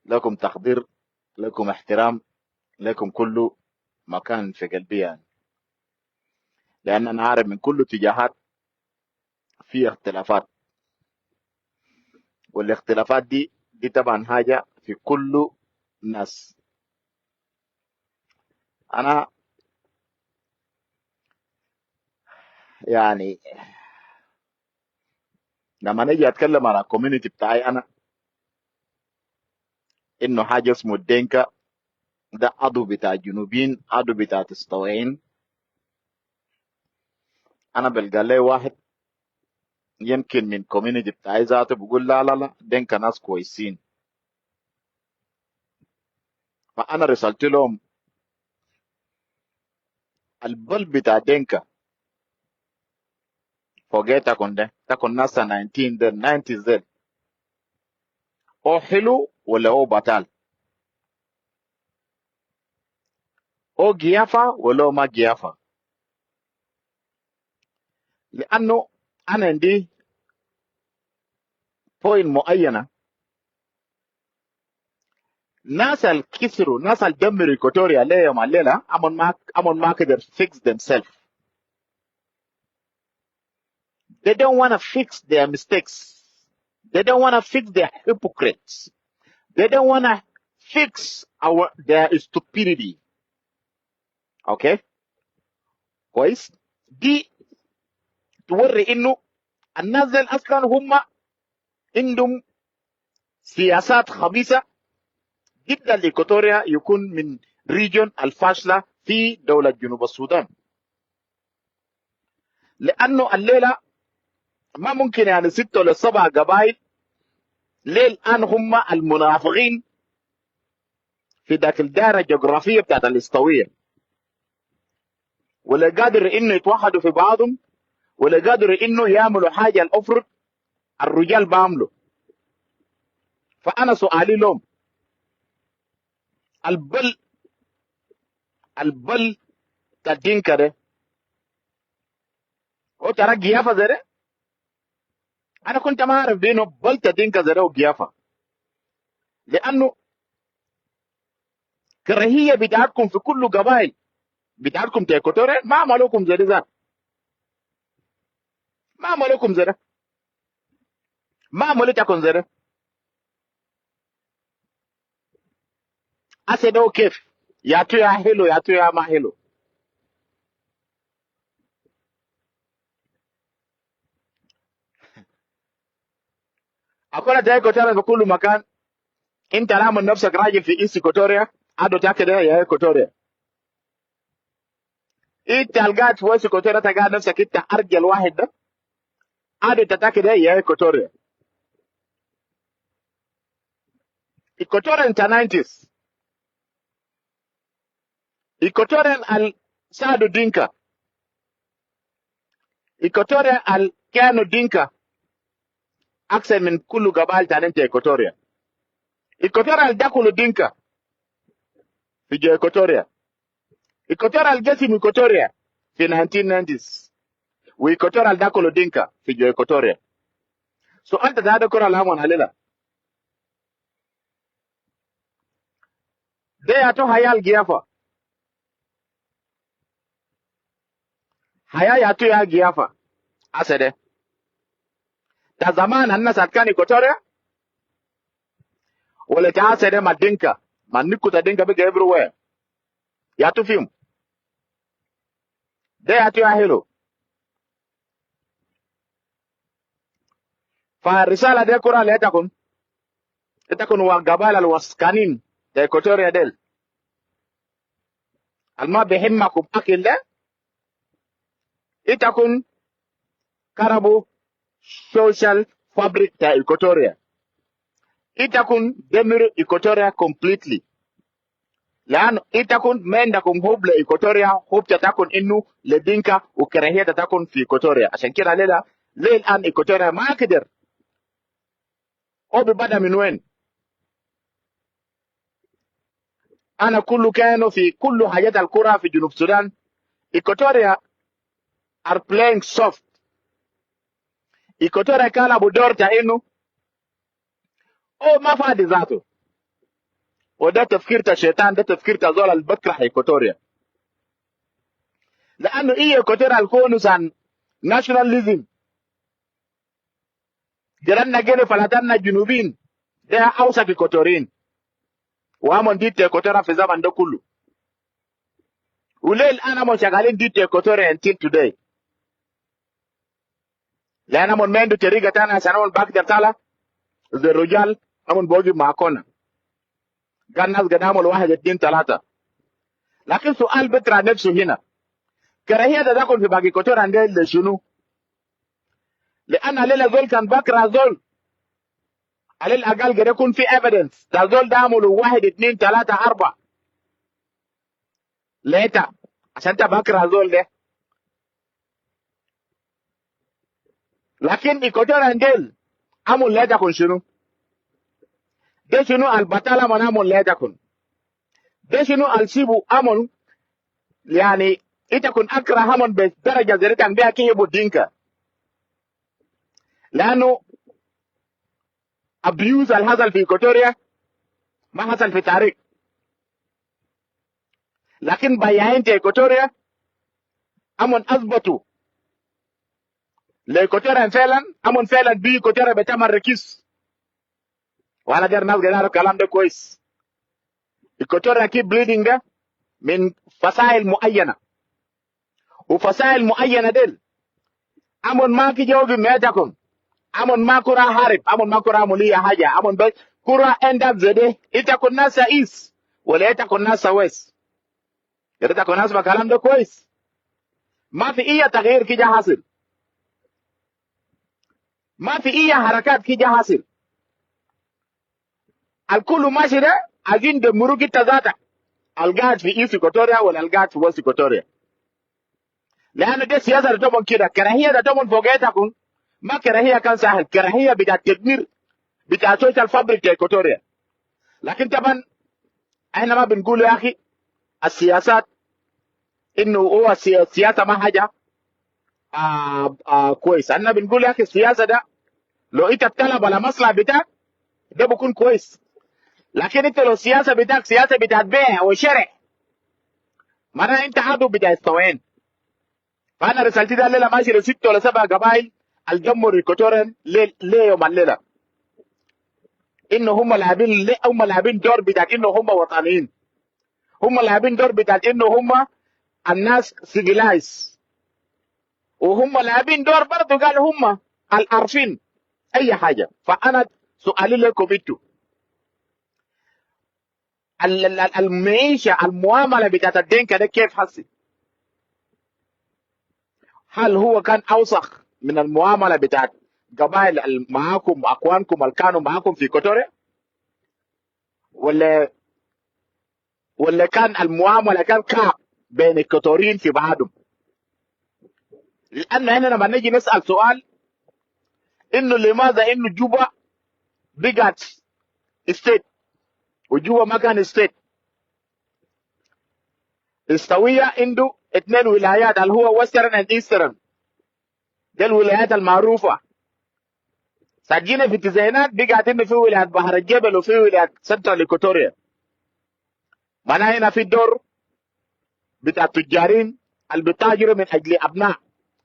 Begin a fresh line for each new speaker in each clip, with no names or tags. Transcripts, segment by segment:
لكم تقدير، لكم احترام، لكم كل مكان في قلبي يعني. لأن أنا عارف من كل اتجاهات في اختلافات، والاختلافات دي طبعا حاجة في كل الناس. أنا يعني لما نجي أتكلم على community بتاعي أنا، إنه حاجة اسمه الدينكا ده عضو بتاع جنوبين، عضو بتاع تستوعين. أنا بلقى لي واحد يمكن من community بتاعي ذاته بقول لا لا لا، دينكا ناس كويسين. فأنا رسلت لهم البل بتاع دينكا فوقيتكم ده تكون ناس 19 ده 90 ده، أو حلو ولا هو بطال، أو قيافة ولا هو ما قيافة. لأنه أنا عندي point معينة، ناس الكسروا، ناس الدمروا إيكوتوريا ليه يوم الليلة أمون ما قدر fix themselves. They don't want to fix their mistakes. They don't want to fix their hypocrites. They don't want to fix their stupidity. Okay؟ كويس؟ دي توري انه الناس ديل اصلا هم عندهم سياسات خبيثة ضد الايكوتوريا، يكون من region الفاشلة في دولة جنوب السودان. لانه الليلة ما ممكن يعني 6 ولا 7 قبائل ليه الان هم المنافقين في ذاك الدائرة الجغرافية بتاعت الاستويه، ولا قادر انه يتوحدوا في بعضهم، ولا قادر انه يعملوا حاجة الافرض الرجال بعملوا. فانا سؤالي لهم، البل تدين كده هو ترى قيافه زي ده؟ انا كنت ما اعرف بانه بل تدين زي ده وقيافه، لانه كرهيه بتاعتكم في كل قبائل بتاعتكم تيكوتوريا ما عملوكم زي ده ذات. ما عملوكم زي ده، ما عملوا زي ده. أسدو كيف يا تو يا حلو، يا تو يا ما حلو. أكون تيكوتوريا في كل مكان. انت رامل نفسك راجل في East Equatoria، عدو تاكد يا ايكوتوريا. انت القاعد في West Equatoria تقعد نفسك انت ارجل واحد ده، عدو تتاكد يا ايكوتوريا. ايكوتوريا انت 90s، ايكوتوريا ال سادو دينكا، ايكوتوريا ال كانوا دينكا اكثر من كل قبائل تاني انت ايكوتوريا. ايكوتوريا ال دخلوا دينكا في جو ايكوتوريا. ايكوتوريا القسم ايكوتوريا في 1990s، وايكوتوريا ال دخلوا دينكا في جو ايكوتوريا. سو انت ده كره الهمون هللا ده يا تو حياة الجيافة، حياة يا تو يا جيافة أسده ده زمان الناس كان ايكوتوريا ولا تعاسده ما دينكا ما نكو تدينكا بيجي everywhere يا تو فيهم ده يا تو يا حلو. فالرسالة دي كرة لتكن تكون وقبال الوسكانين ده ايكوتوريا ديل الما بيهمكم اكل ده إتكون كربو social fabric تا ايكوتوريا، إتكون دمر ايكوتوريا completely. لأنه إتكون ما عندكم حب لإيكوتوريا، حب تتكون إنه لدينكا وكراهية تتكون في إيكوتوريا. عشان كده ليه ليه الآن إيكوتوريا ما قدر أو ببدأ من وين؟ أنا كله كانوا في كل حاجات الكرة في جنوب السودان إيكوتوريا are playing soft. إيكوتوريا كان أبو دور تا إنه أو ما فادي ذاته. وده تفكير الشيطان، ده تفكير زول اللي بكره ايكوتوريا، لانه ايه ايكوتوريا الكونس عن nationalism جرنا جري فلاتنا جنوبين، ده اوسط ايكوتوريين وامن دي ايكوتوريا في زمن ده كله، وليه الان هم شغالين دي ايكوتوريا until today؟ لان هم ما عنده طريقه ثانيه عشان هم بقدر طالع زي الرجال. هم بوجي مع كونا قال الناس قد عملوا واحد اثنين ثلاثه. لكن سؤال بيطرح نفسه هنا، كراهيه ده تاكل في باقي كوتوريا عندي شنو؟ لان الليله زول كان بكره زول، على الاقل قد يكون في evidence ده زول ده عملوا واحد اثنين ثلاثه اربعه ليتا عشان انت بكره زول ده. لكن ايكوتوريا ديل عمل لا تكون شنو؟ ده شنو البطالة من عمل لا تكون؟ ده شنو السيبو عمل؟ يعني انت كن اكره همن بدرجه زي كان بيها كي يبو دينكا، لانه abuse اللي حصل في ايكوتوريا ما حصل في تاريخ. لكن بياعين ايكوتوريا امن اثبتوا لايكوتوريا فعلا، امن فعلا بي ايكوتوريا بتعمل ركيس. وانا داير ناس قاعدين الكلام ده كويس. ايكوتوريا keep bleeding ده من فصائل معينه، وفصائل معينه ديل امن ما كي جواب ميتكم، امن ما كرة حارب، امن ما كرة عملية حاجه، امن بس كرة end up زي ده. انت كن ناس east ولا انت كن ناس west؟ انت كن ناس الكلام ده كويس. ما في اي تغيير كده حاصل، ما في اي حركات كده حاصل. الكل ماشي ده عايزين دمروا كده ذاتك القاعد في East ايكوتوريا ولا القاعد في West ايكوتوريا، لانه دي سياسه ده كده كراهيه ده تمن فوقيتكم. ما كراهيه كان سهل، كراهيه بتاع التدمير بتاع social fabric ايكوتوريا. لكن طبعا احنا ما بنقول يا اخي السياسات انه هو السياسه ما حاجه كويس. احنا بنقول يا اخي السياسه ده لو انت بتلعب على مصلحه بتاعك ده بيكون كويس، لكن انت لو السياسه بتاعك سياسه بتاعت بيع وشرع، معناها انت عدو بتاع استوين. فانا رسالتي ده الليله ماشي لست ولا سبع قبائل الدمر ايكوتوريان ليه يوم الليله انه هم لاعبين، ليه هم لاعبين دور بتاعت انه هم وطنيين، هم لاعبين دور بتاعت انه هم الناس civilized، وهم لاعبين دور برضه قال هم العارفين اي حاجه. فانا سؤالي لكم انتوا المعيشه المعامله بتاعت الدينكا ده كيف حسي؟ هل هو كان اوسخ من المعامله بتاعت قبائل معاكم اخوانكم اللي كانوا معاكم في كوتوريا؟ ولا كان المعامله كان كعب بين الكوتوريين في بعضهم؟ لان هنا لما نيجي نسال سؤال انه لماذا انه جوبا بقت state وجوبا ما كان state؟ استوية عنده اثنين ولايات اللي هو Western and Eastern، دي الولايات المعروفه. سجينا في التسعينات بقت انه في ولاية بحر الجبل وفي ولاية Central Equatoria. معناها هنا في الدور بتاع التجارين اللي بيتاجروا من اجل ابناء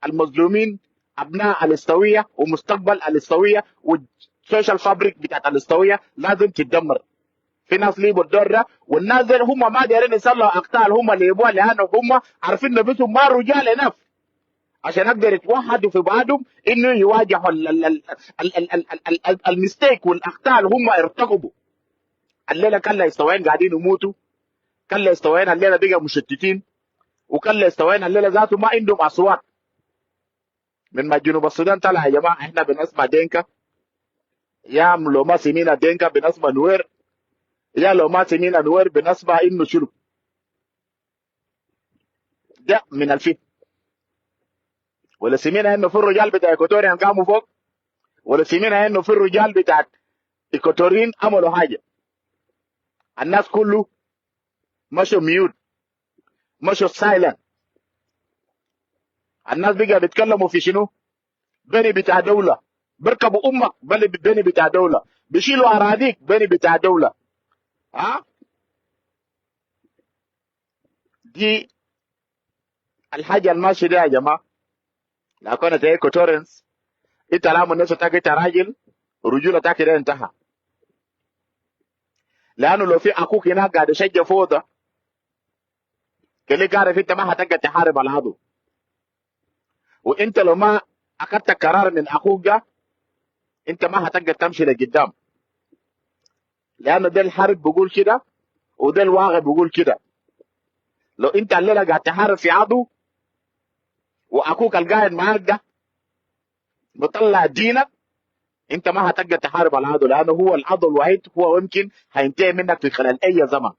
المظلومين، ابناء الاستويه ومستقبل الاستويه وال social fabric بتاعت الاستويه لازم تتدمر. في ناس ليبوا الدور ده، والناس دي هم ما دايرين يصلوا اخطاء اللي هم ليبوها، لانه هم عارفين نفسهم ما رجال enough عشان اقدر يتوحدوا في بعضهم انه يواجهوا ال mistake والاخطاء اللي هم ارتكبوا. الليله كان استوين قاعدين يموتوا، كان استوين الليله بقى مشتتين، وكان استوين الليله ذاته ما عندهم اصوات. من ما جنوب السودان طلع يا جماعه احنا بنسمع دينكا، يا لو ما سمينا دينكا بنسمع نوير، يا لو ما سمينا نوير بنسمع انه شنو ده من الفي، ولا سمينا انه في الرجال بتاع ايكوتوريان قاموا فوق، ولا سمينا انه في الرجال بتاع ايكوتوريين عملوا حاجه. الناس كله مشوا mute، مشوا silent. الناس بقى بيتكلموا في شنو؟ بني بتاع دوله، بركبوا امك بني بتاع دوله، بيشيلوا اراضيك بني بتاع دوله. ها دي الحاجة الماشية دي يا جماعة. لو كانت Equatorians، انت لام الناس تاك، انت راجل، رجولة تاك ده انتهى، لانه لو في اخوك هناك قاعد يشجع فوضى كليك عارف انت ما هتقدر تحارب العدو، وانت لو ما اخذت قرار من اخوك ده انت ما هتقدر تمشي لقدام، لانه ده الحرب بيقول كده وده الواقع بيقول كده. لو انت الليلة قاعد تحارب في عدو واخوك القاعد معاك ده بطلع دينك، انت ما هتقدر تحارب العدو، لانه هو العدو الوحيد هو يمكن هينتهي منك في خلال اي زمن.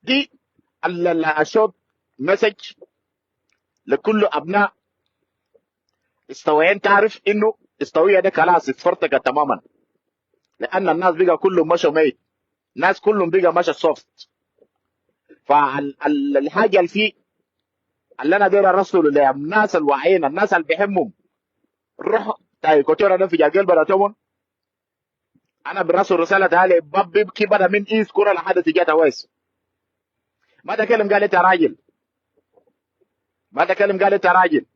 دي ال short message لكل ابناء استوائيين. تعرف انه استوية ده خلاص اتفرتقت تماما، لان الناس بقى كلهم مشوا ميت، الناس كلهم بقى مشى soft. فالحاجه اللي في اللي انا داير ارسله للناس الواعيين، الناس اللي بيهمهم روح تاي كوتورا ده في جاجل بلاتهم، انا برسل رسالة تعالى باب بيبكي بدا من East كورة لحد تجاه West. ما تكلم قال انت راجل، ما تكلم قال انت راجل،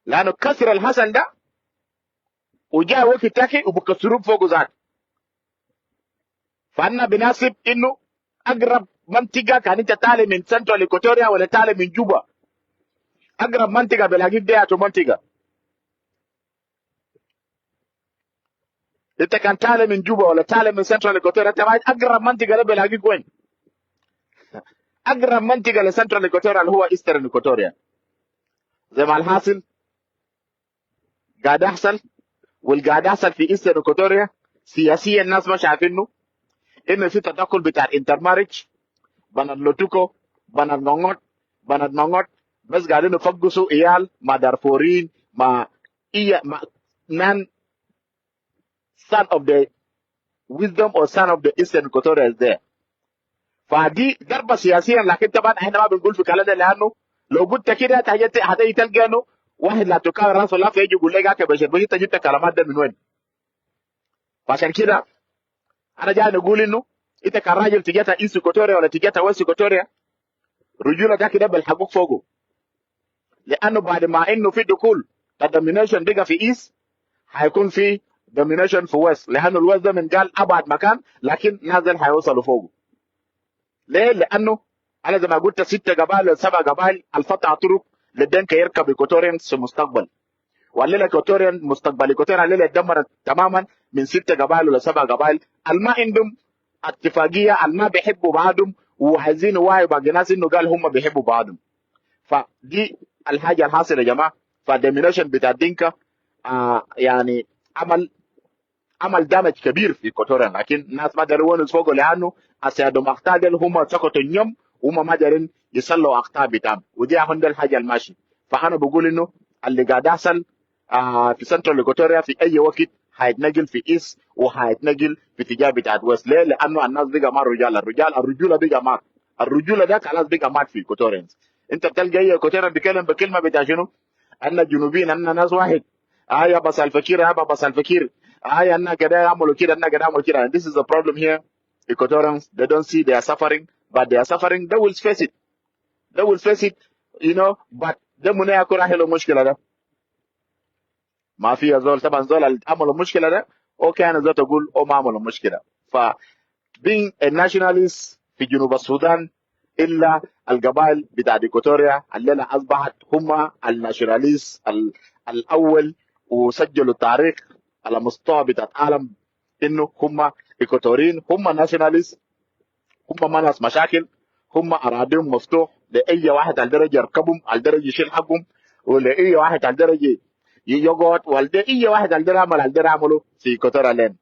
لانه كسر الحسن ده وجاء وقت تاكي وبكسروه فوق ذات. فانا بناسب انه اقرب منطقة كان انت تالي من Central Equatoria ولا تالي من جوبا، اقرب منطقة بلاقيك دي منطقة انت كان تالي من جوبا ولا تالي من Central Equatoria، انت اقرب منطقة ده بلاقيك وين؟ اقرب منطقة ل Central Equatoria اللي هو Eastern Equatoria. زي ما الحاصل قاعد يحصل والقاعد يحصل في Eastern Equatoria سياسيا الناس ما شايفينه، انه في تدخل بتاع intermarriage بين اللوتوكو بين النونغوت بين النونغوت، بس قاعدين يفقسوا عيال مع دارفورين مع إيا مع non son of the wisdom or son of the Eastern Equatoria is there. فدي ضربه سياسيا، لكن طبعا احنا ما بنقول في كلام ده، لانه لو قلت كده هتيجي تلقى انه واحد لا تكاوي راسه لا يجي يقول لك يا بشير انت جبت الكلامات ده من وين؟ فعشان كده انا جاي نقول انه انت كراجل تجيتها East Equatoria ولا تجيتها West Equatoria، رجوله ده كده بالحقوق فوقه، لانه بعد ما انه في دخول domination بقى في East هيكون في domination في West، لانه ال West ده من قال ابعد مكان لكن نازل هيوصلوا فوقه. ليه؟ لانه انا زي ما قلت 6 قبائل ولا 7 قبائل الفتح طرق للدنكا يركب Equatorian في المستقبل، والليلة Equatorian مستقبل Equatorian الليلة اتدمرت تماما من 6 قبائل ولا 7 قبائل الما عندهم اتفاقية، الما بيحبوا بعضهم وعايزين يوعوا باقي ناس انه قال هم بيحبوا بعضهم. فدي الحاجة الحاصلة يا جماعة. فال domination بتاع الدينكا يعني عمل damage كبير في Equatoria، لكن الناس ما داروا ونس فوقه لانه اسيادهم اخطاء ديل هم سكتوا اليوم وهم ما دارين يصلوا اخطاء بتاعهم، ودي اهم ده الحاجة الماشي. فانا بقول انه اللي قاعد يحصل في Central Equatoria في اي وقت هيتنقل في East وهيتنقل في اتجاه بتاعت West. ليه؟ لانه الناس بقى ما رجال، الرجال الرجولة بقى مات، الرجولة ده خلاص بقى مات في Equatorians. انت بتلقى اي Equatorian بيتكلم بكلمه بتاع شنو؟ ان الجنوبيين ان ناس واحد، يا بس الفكير يا بس الفكير، يا ان كده يعملوا كده ان كده يعملوا كده. And this is the problem here. Equatorians, they don't see they are suffering, but they are suffering. They will face it, they will face it, but ده منو يكون راح له المشكلة ده؟ ما في زول طبعا زول اللي عملوا المشكلة ده okay انا زول تقول او ما عملوا المشكلة. ف being a nationalist في جنوب السودان الا القبائل بتاع ايكوتوريا الليلة اصبحت هم ال nationalist الاول وسجلوا التاريخ على مستوى بتاع العالم انه هم ايكوتوريين، هم nationalist، هم ما ناس مشاكل، هم اراضيهم مفتوح لاي واحد على درجه يركبهم على درجه يشيل حقهم، ولاي واحد على درجه يقعد، ولا اي واحد على درجه يعمل على درجه يعمله في Equatoria land.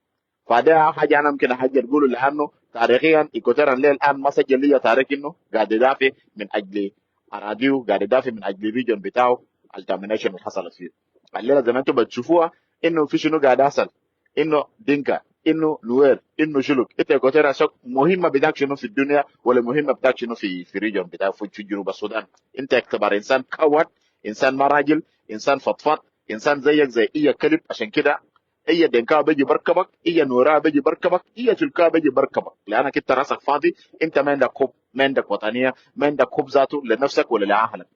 فده حاجة انا ممكن حاجة تقوله، لانه تاريخيا Equatoria land الان ما سجل لي تاريخ انه قاعد يدافع من اجل اراضيه، قاعد يدافع من اجل ال region بتاعه ال domination اللي حصلت فيه الليلة. زي ما انتم بتشوفوها انه في شنو قاعد يحصل، انه دينكا، انه نوير، انه شلوك. انت Equatoria شك مهمة بتاعك شنو في الدنيا، ولا مهمة بتاعك شنو في region بتاعك في جنوب السودان؟ انت اعتبر انسان coward، انسان ما راجل، انسان فضفاض، انسان زيك زي اي كلب. عشان كده اي دنكا بيجي بركبك، اي نورا بيجي بركبك، اي شلكا بيجي بركبك، لانك انت راسك فاضي. انت ما عندك حب، ما عندك وطنيه، ما عندك حب ذاته لنفسك ولا لاهلك.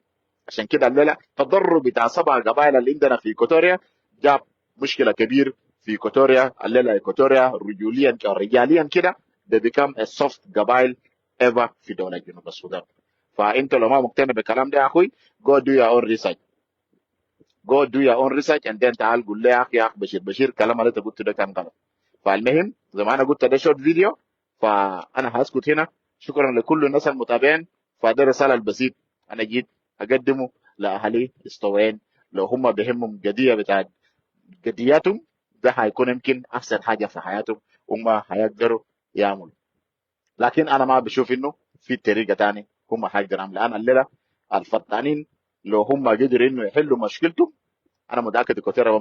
عشان كده الليلة تضرر بتاع سبع قبائل اللي عندنا في ايكوتوريا جاب مشكلة كبير في ايكوتوريا. الليلة ايكوتوريا رجوليا رجاليا كده they become a soft قبائل ever في دولة جنوب السودان. فانت لو ما مقتنع بالكلام ده يا اخوي، go do your own research، go do your own research and then تعال قول لي يا اخي، يا اخي بشير بشير، الكلام اللي انت قلته ده كان غلط. فالمهم زي ما انا قلت ده short video، فانا هسكت هنا. شكرا لكل الناس المتابعين. فده رسالة البسيط انا جيت اقدمه لاهلي استوين. لو هم بهمهم قضية بتاعت قضياتهم، ده هيكون يمكن احسن حاجة في حياتهم، هم هيقدروا يعملوا. لكن انا ما بشوف انه في طريقه تاني هم هيقدروا يعملوا. انا الليلة الفطانين لو هم قدروا انه يحلوا مشكلتهم، انا متاكد كثير.